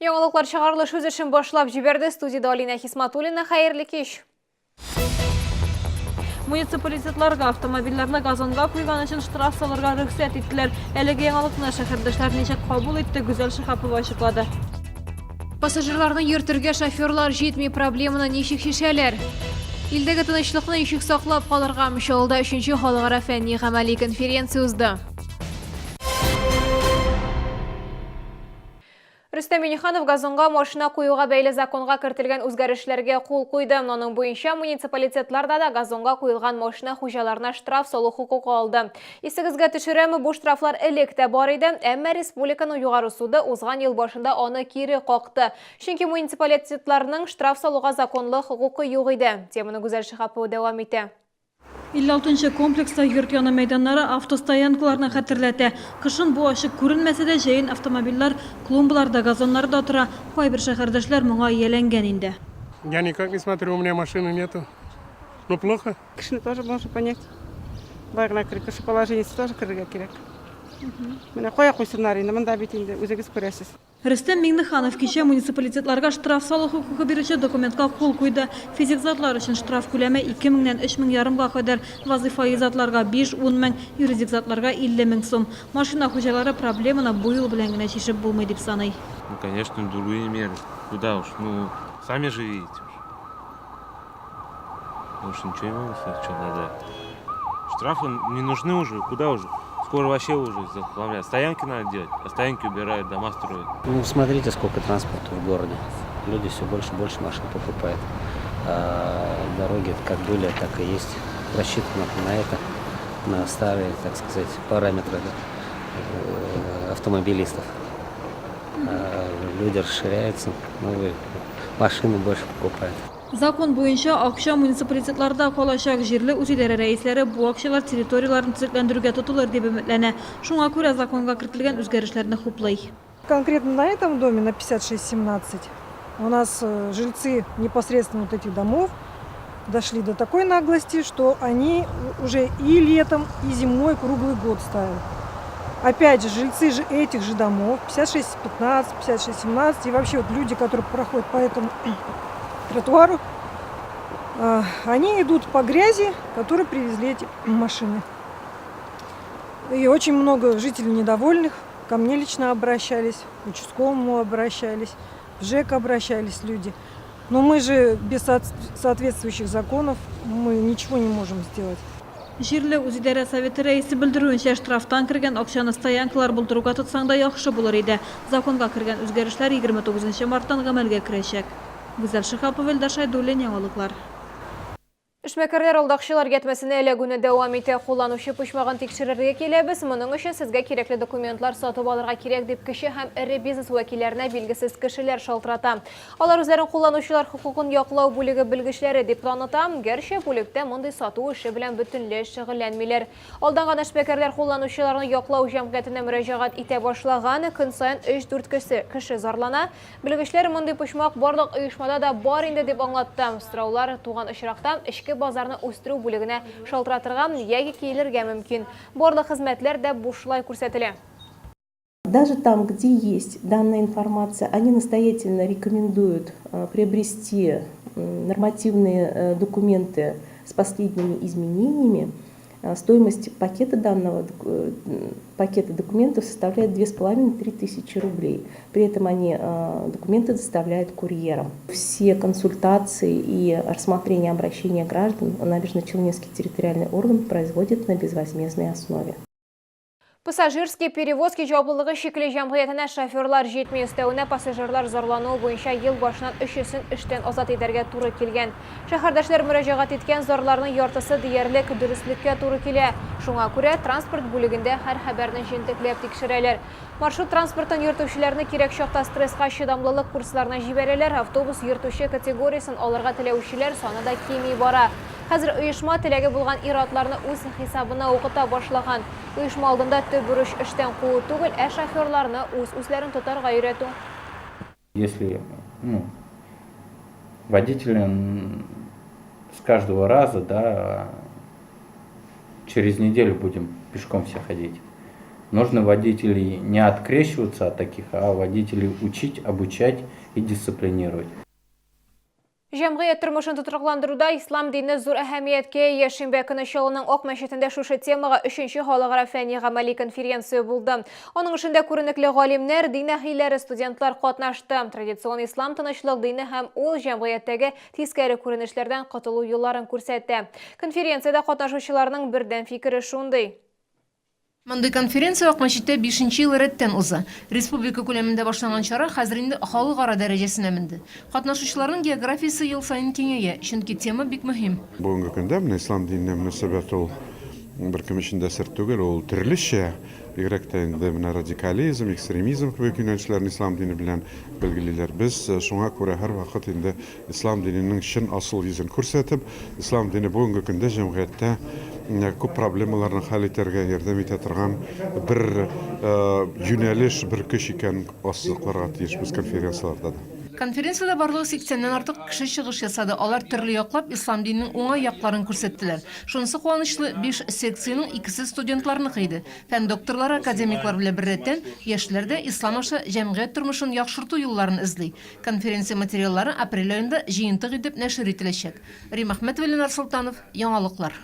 Яңалыклар чыгарылыш үз эшен башлап җибәрде. Студиядә Алинә Хисматуллина. Хәерле кич. Муниципалитетларга автомобильләрне газонга куйган өчен штраф салырга рөхсәт иттеләр. Әлеге яңалыкны шәһәрдәшләр ничек кабул итте, Гүзәл Шиһапова ачыклады. Пассажирларны йөртергә шоферлар җитми, проблеманы ничек чишәләр? Илдәге тынычлыкны ничек саклап калырга? Чаллыда өченче халыкара фәнни-гамәли конференция узды. Рөстәм Миңнеханов газонга машина куюга бәйле законга кертелгән үзгәрешләргә кул куйды. Моның буенча муниципалитетларда да газонга куелган машина хуҗаларына штраф салу хокукы алды. Исегезгә төшерәм, бу штрафлар элек тә бар иде, әмма республиканың Югары суды узган ел башында аны кире какты. Чөнки муниципалитетларның штраф салуга законлы хокукы юк иде. Теманы Гүзәл Шиһапова дәвам итә. 56 нчы комплекста йорт яны мәйданнары автостоянкаларны хәтерләтә. Кышын бу ачык күренмәсә дә, җәен автомобильләр клумбаларда, газоннарда тора. Кайбер шәһәрдәшләр моңа ияләнгән инде. Я никак не смотрю, у меня машины нету. Ну плохо. Кешене тоже можно понять. Болай гына кереп, кеше положениесе тоже керергә кирәк. Менә кая куйсыннар инде, монда бит инде үзегез күрәсез. Рөстәм Миңнеханов кичә муниципалитетларга штраф салу хокукы бирүче документка кул куйды. Физик затлар өчен штраф күләме ике меңнән өч мең ярымга кадәр, вазыйфаи затларга, биш, ун мең, юридик затларга, 50 мең сум. Машина хуҗалары проблеманы бу юл белән генә чишеп булмый дип саный. Ну, конечно, другие меры. Куда уж, ну, сами же видите уж. Больше ничего не могу сказать, что надо. Штрафы не нужны уже, куда уже? Скоро вообще уже захламлят. Стоянки надо делать, а стоянки убирают, дома строят. Ну, смотрите, сколько транспорта в городе. Люди все больше и больше машин покупают. А дороги как были, так и есть. Рассчитано на это, на старые, так сказать, параметры автомобилистов. А люди расширяются, новые машины больше покупают. Закон буенча, акча муниципалитетларда калачак. Җирле үзидарә рәисләре бу акчалар территорияләрне төзекләндерүгә тотылыр дип өметләнә. Шуңа күрә законга кертелгән үзгәрешләрне хуплый. Конкретно на этом доме, на 5617, у нас жильцы непосредственно вот этих домов дошли до такой наглости, что они уже и летом, и зимой круглый год ставят. Опять же, жильцы же этих же домов, 56-15, 56-17, и вообще вот люди, которые проходят по этому тротуару, они идут по грязи, которую привезли эти машины. И очень много жителей недовольных, ко мне лично обращались, к участковому обращались, в ЖЭК обращались люди. Но мы же без соответствующих законов мы ничего не можем сделать. Җирле үзидарә советы рәисе белдерүенчә, штрафтан кергән акчаны стоянкалар булдыруга тотсаң да яхшы булыр иде. Законга кергән үзгәрешләр 29 нчы марттан гамәлгә керәчәк. Гүзәл Шиһапова, Илдар Шәйдуллин, Яңалыклар. Эшмәкәрләр алдакчылар ятьмәсенә эләгүне дәвам итә. Кулланучы почмагын тикшерергә киләбез. Моның өчен сезгә кирәкле документлар сатып алырга кирәк, дип кече һәм эре бизнес вәкилләренә билгесез кешеләр шалтырата. Алар үзләрен кулланучылар хокукын яклау бүлеге белгечләре дип таныта. Гәрчә бүлектә мондый сату эше белән бөтенләй шөгыльләнмиләр. Алданган эшмәкәрләр кулланучыларны яклау җәмгыятенә мөрәҗәгать итә башлаган. Көн саен өч-дүрт кеше зарлана. Белгечләр мондый почмак барлык оешмада да бар инде дип аңлатты. Сораулар туган очракта, эчке базарны үстерү бүлегенә шалтыратырга яки килергә мөмкин. Барлык хезмәтләр дә бушлай күрсәтелә. Даже там, где есть данная информация, они настоятельно рекомендуют приобрести нормативные документы с последними изменениями. Стоимость пакета данного пакета документов составляет две с половиной-три тысячи рублей. При этом они документы доставляют курьером. Все консультации и рассмотрение обращения граждан Набережно-Челнинский территориальный орган производит на безвозмездной основе. Пассажирские перевозки җаваплылыгы чикле җәмгыятенә шоферлар җитми, өстәвенә пассажирлар зарлануы буенча ел башыннан өчесен эштән азат итәргә туры килгән. Шәһәрдәшләр мөрәҗәгать иткән зарларның яртысы диярлек дөреслеккә туры килә. Шуңа күрә транспорт бүлегендә һәр хәбәрне җентекләп тикшерәләр. Маршрут транспортын йөртүчеләрне кирәк чакта стресска чыдамлылык курсларына җибәрәләр, автобус йөртүче категориясен алырга теләүчеләр саны да кими бара. Хәзер оешма теләге булган ир-атларны үз хисабына укыта башлаган. Оешма алдында төп бурыч эштән куу түгел, ә шоферларны үз-үзләрен тотарга өйрәтү. Если, ну, водителя с каждого раза, да, через неделю будем пешком все ходить. Нужно водителей не открещиваться от таких, а водителей учить, обучать и дисциплинировать. Җәмгыять тормышын тотрыкландыруда ислам дине зур әһәмияткә ия. Шимбә көне Чаллының Ак мәчетендә шушы темага өченче халыкара фәнни-гамәли конференция булды. Аның эшендә күренекле галимнәр, дин әһелләре, студентлар катнашты. Традицион ислам тынычлык дине һәм ул җәмгыятьтәге тискәре күренешләрдән котылу юлларын күрсәтә. Конференциядә катнашучыларның бердәм фикере шундый. Мондый конференция Акмәчеттә бишенче ел рәттән уза. Республика күләмендә башланган чара хәзер инде халыкара дәрәҗәсенә менде. Катнашучыларның географиясе ел саен киңәя, чөнки тема бик мөһим. Бүгенге көндә менә ислам диненә мөнәсәбәт ул беркем өчен дә сер түгел, ул төрлечә, бигрәк тә инде менә радикализм, экстремизм кебек юнәлешләрне ислам дине белән билгелиләр. Без шуңа күрә һәрвакыт инде Ислам диненең чын асыл йөзен күрсәтеп, ислам дине бүгенге көндә җәмгыятьтә күп проблемаларны хәл итәргә ярдәм итә торган бер юнәлеш, бер көч икәнен ассызыкларга тиешбез конференцияләрдә дә. Конференциядә барлыгы сиксәннән артык кеше чыгыш ясады. Алар төрле яклап ислам диненең уңай якларын күрсәттеләр. Шунысы куанычлы, биш секциянең икесе студентларныкы иде. Фән докторлары, академиклар белән беррәттән, яшьләр дә ислам аша җәмгыять тормышын яхшырту юлларын эзли. Конференция материаллары апрель аенда җыентык итеп нәшер ителәчәк. Рим Әхмәтова, Ленар Солтанов, Яңалыклар.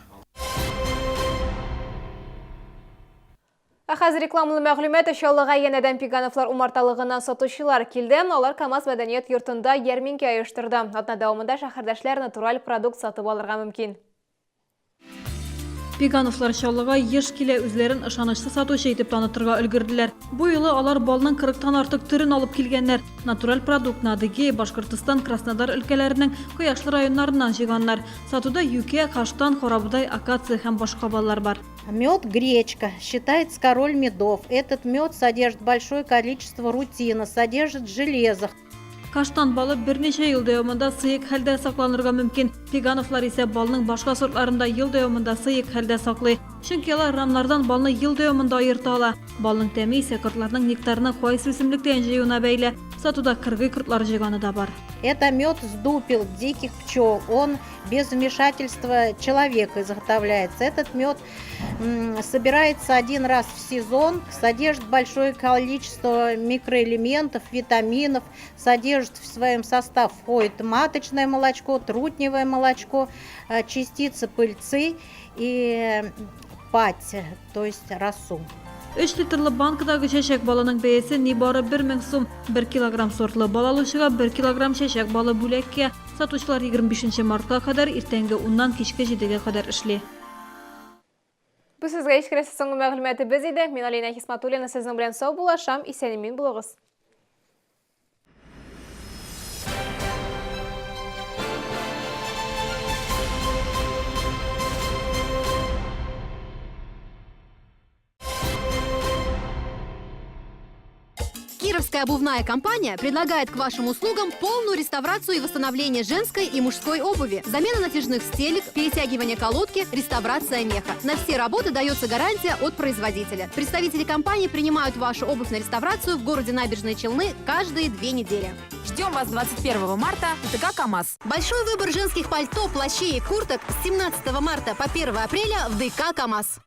Ә хәзер рекламалы мәгълүмат. Чаллыга янәдән Пигановлар умарталыгыннан сатучылар килде. Алар КАМАЗ мәдәният йортында ярминкә оештырды. Атна дәвамында шәһәрдәшләр натураль продукт сатып алырга мөмкин. Пигановлар Чаллыга еш килә, үзләрен ышанычлы сатучы итеп танытырга өлгерделәр. Бу юлы алар балның кырыктан артык төрен алып килгәннәр. Натураль продуктны Адыгея, Башкортостан, Краснодар өлкәләренең кояшлы районнарыннан җыйганнар. Сатуда юкә, каштан, карабодай, акация һәм башка баллар бар. Мед гречка считается король медов. Этот мед содержит большое количество рутина, содержит железо. Каштан балы берничә ел дәвамында сыек хәлдә сакланырга мөмкин. Пигановлар исә балның башка сортларын да ел дәвамында сыек хәлдә саклый. Чөнки алар рамнардан балны ел дәвамында аерта ала. Балның тәме исә кортларның нектарны кайсы үсемлектән җыюына бәйле. Сатуда кыргый кортлар җыйганы да бар. Это мед с дупел диких пчел. Он без вмешательства человека изготовляется. Этот мед собирается один раз в сезон, содержит большое количество микроэлементов, витаминов, содержит в своем состав входит маточное молочко, трутневое молочко, частицы пыльцы и пать, то есть росу. 3 литрлы банкадагы чәчәк балының бәясе нибары 1000 сум. 1 килограмм сортлы бал алучыга 1 килограмм чәчәк балы бүләккә. Сатучылар 25 мартка кадәр иртәнге 10-нан кичке 7-гә кадәр эшли. Бу сезгә ишкерәсе соңгы мәгълүматыбыз иде. Мин Алина Хисматуллина сезнең белән сау булашам. Исән-имин булыгыз. Кировская обувная компания предлагает к вашим услугам полную реставрацию и восстановление женской и мужской обуви, замена натяжных стелек, перетягивание колодки, реставрация меха. На все работы дается гарантия от производителя. Представители компании принимают вашу обувь на реставрацию в городе Набережные Челны каждые 2 недели. Ждем вас 21 марта в ДК КАМАЗ. Большой выбор женских пальто, плащей и курток с 17 марта по 1 апреля в ДК КАМАЗ.